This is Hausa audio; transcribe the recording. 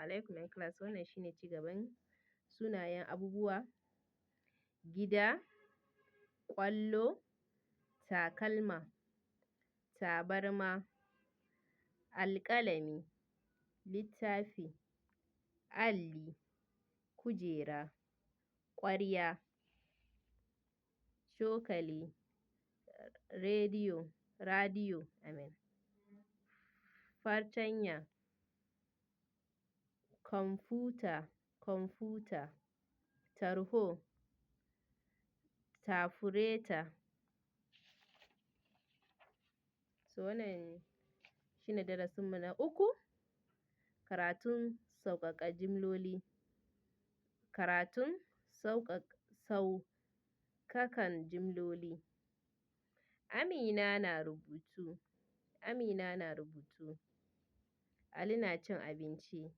Alaikum 'yan class. Wannan shine cigaban sunayen abubuwa: gida, ƙwallo, takalma, tabarma, alƙalami, littafi, alli, kujera, ƙwarya, cokali, rediyo, radiyo, amin, fartanya, kwamfuta, kwamfuta, tarho, tafureta. So wannan shine darasinmu na uku, karatun sauƙaƙa jimloli. Karatun sauƙaƙan jimloli. Amina na rubutu. Amina na rubutu. Ali na cin abinci.